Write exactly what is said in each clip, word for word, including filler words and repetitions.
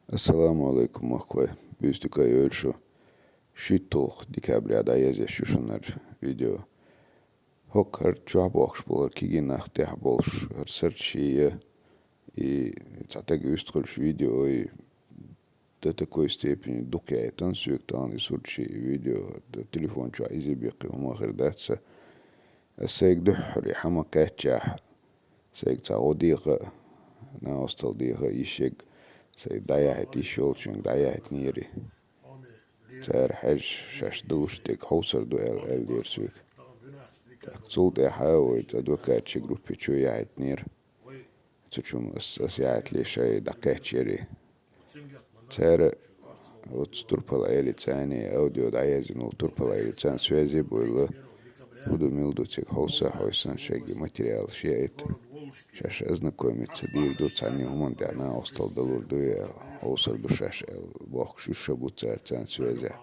Ассаламу алейкум, махкой. Буьйстика йойла шу. ШийтталгӀа декабря дӀаязъеш ю шуна хӀара видео. ХӀокху хӀара чохь бохкуш болу кегий нах тӀехь болуш хӀара сурт шиъ я. И цхьа таг вуьстуш видео и до такой степени дукха яйтина соьга тахана и сурт шиъ, и видео, телефон чохь иза беккхи хӀума хир дац сан. Ас сайга дуьххьара и хӀума кхаьччехь, сайга цхьа гӀо деха а, накъосталла деха а йиш ерг, сайга дӀаяхьийта йиш йолчуьнга дӀаяхьийтинера и. Цара хьаьжча шаьш далуш дерг хьовсур ду аьлла, аьллера соьга. ТӀаккха цул тӀаьхьа вай адвокатийн группе чу яхьийтинера. Цу чу ас, ас яхьийта лешай дӀакхаьччера и. Цара оцу турпал-Ӏелица царна аудио дӀаязйина волу турпал-Ӏелица царна связе а бевлла, хӀун ду, мила ду цига хьовса а хьовсийна, шайга материалаш яийта. Шаьш ознакомиться дийр ду, цхьанна хӀуманна тӀехь накъосталла далур ду, я хьовсур ду шаьш аьлла, бохкуш уьш ша бу цара царна связехь.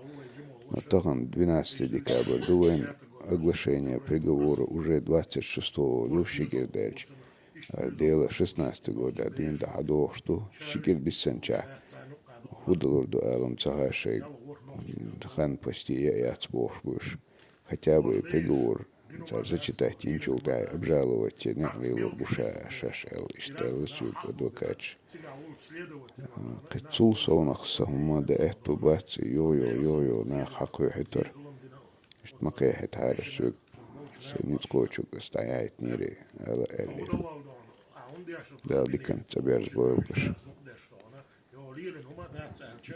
Но тахана двенадцатое декабрь ду вайн, оглашение приговора уже двадцать шестого ду, ши кӀира даьлча. ХӀара дело шестнадцатый годехь дуьйна дӀа хьадогӀуш ду, ши кӀира диссинчохь хӀун далур ду ала-м ца хаьа шайга, хан пасти я а яц бохуш бу уьш. Хотя бы и приговор цара зачитать йинчул тӀаьхьа обжаловать е некъ лелор бу ша шаьш аьлла, иштта аьлла соьга адвокаташа. Кхин цул совнах сан хӀума дан аьтту бац, юха-юха, юха-юха наха хьакхоьхьуьйтура. Иштта ма кхехьийтахьара соьга, сайн ницкъ кхочург ас дӀаяхьийтинера и, аьлла аьллера. Дала диканца цӀа берза бойла уьш.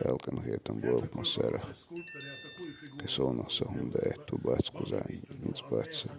Дала къинхетам бойла массарах. Кхин совнах сан хӀума дан аьтту бац кхузахь, ницкъ бац сан.